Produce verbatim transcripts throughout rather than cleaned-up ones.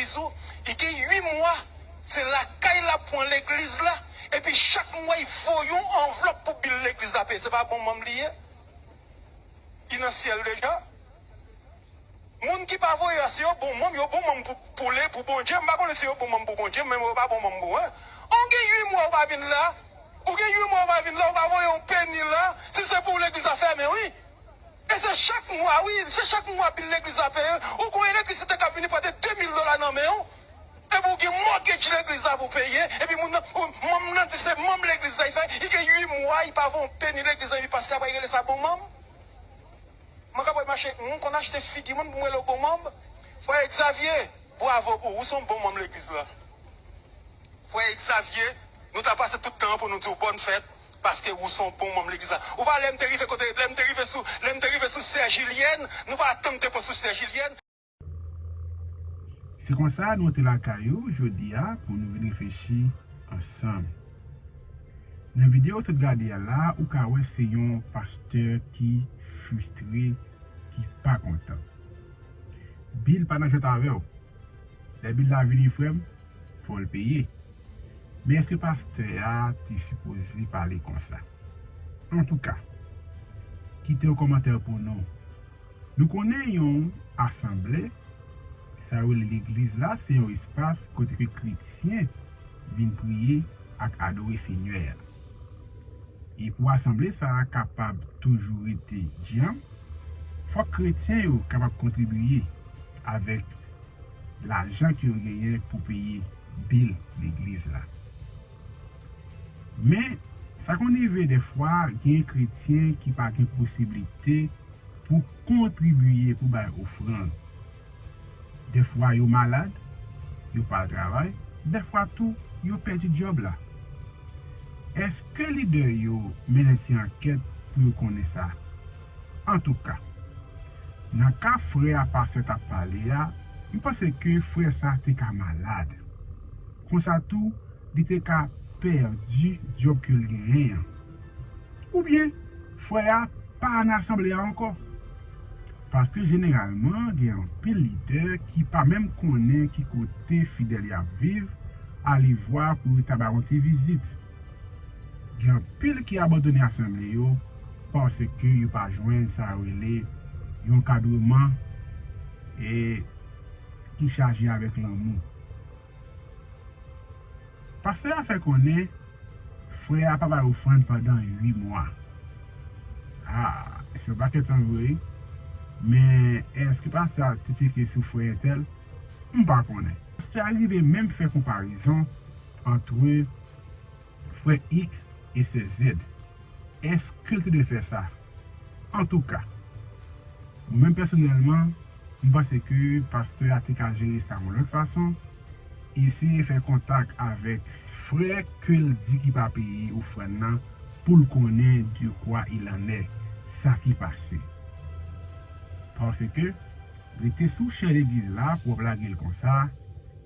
sou, li gen uit mwa, se lakay l ap pran legliz la, epi chak mwa li voye yon anvlòp pou bil legliz la peye. Se pa bon manm li ye? Li nan syèl deja? Moun ki pa voye a, si yo bon manm, yo bon manm pou, pou le, pou Bondye. M pa konnen si yo bon manm pou Bondye, men yo pa bon manm pou mwen. Ou gen uit mwa ou pa vin la, ou gen uit mwa ou pa vin la, ou pa voye yon peni la, si se pou legliz la fèmen, wi. E se chak mwa, wi, se chak mwa bil legliz la peye. Ou gon elektrisite k ap vini pote de mil dola nan men w. Epi ou gen mortgage legliz la pou peye. Epi moun nan, ou, manm nan di se manm legliz la, li fè, li gen uit mwa, li pa voye yon peni legliz la, epi pastè a pral rele sa bon manm. Mwen ka pral mache, m konn achte figi moun pou m rele w bon manm. Frè Xavier, bwavo pou ou, ou se yon bon manm legliz la. Frè Xavier, nou ta pase tout tan an pou nou di w bòn fèt, paske ou se yon bon manm legliz la. Ou pa lè m te rive kote, lè m te rive sou, lè m te rive sou sè Jilyèn, nou pa tann te pran sou sè Jilyèn. Se konsa nou te lakay ou jodi a pou nou vin reflechi ansanm. Nan videyo w sot gade a la, ou ka wè se yon pastè ki fristre, ki pa kontan. Bil pa nan jwèt avè w. Lè bil la vini, frè m, fò l peye. Men èske pastè a te sipoze pale konsa? Antouka, kite yon kòmantè pou nou. Nou konnen yon asanble, sa yo rele legliz la, se yon espas kote ke kretyen vin priye ak adore Senyè a. E pou asanble sa a kapab toujou rete dyanm, fòk kretyen yo kapab kontribiye avèk lajan ke yo genyen pou peye bil legliz la. Men, sa konn rive dèfwa, gen kretyen ki pa gen posiblite pou kontribiye pou bay ofrann. Dèfwa yo malad, yo pa al travay, dèfwa tou yo pèdi djòb la. Èske lidè yo mennen ti ankèt pou yo konnen sa? Antouka, nan ka frè a pastè t ap pale a, m panse ke frè sa te ka malad. Konsa tou, li te ka pèdi djòb ke l genyen an. Oubyen, frè a pa nan asanble a ankò. Paske jeneralman, gen anpil lidè ki pa menm konnen ki kote fidèl y ap viv, alevwa pou yo ta ba yon ti vizit. Gen anpil ki abandone asanble yo paske yo pa jwenn sa yo rele yon kadreman e ki chaje avèk lanmou. Pastè a fè konnen frè a pa bay ofrann pandan uit mwa. Ah, se yon pakèt tan vre, wi. Men èske pastè a te tcheke sou frè entèl? M pa konnen. Pastè a rive menm fè konparezon ant frè X e sè Z. Èske l te dwe fè sa? Antouka, mwen menm pèsonèlman, m panse ke pastè a te ka jere sa yon lòt fason, eseye fè kontak avèk frè ke l di ki pa peye ofrann nan pou l konnen de quoi il en est, sa ki pase. Paske rete sou chè legliz la pou w ap lage l konsa,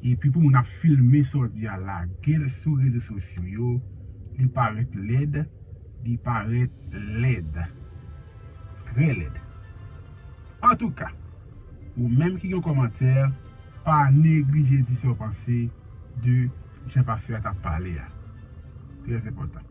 epi pou moun ap filme sa w di a lage l sou rezo sosyo yo, li parèt lèd, li parèt lèd. Trè lèd. Antouka, ou menm ki gen kòmantè, pa neglije di sa w panse de jan pastè a t ap pale a. Trè enpòtan.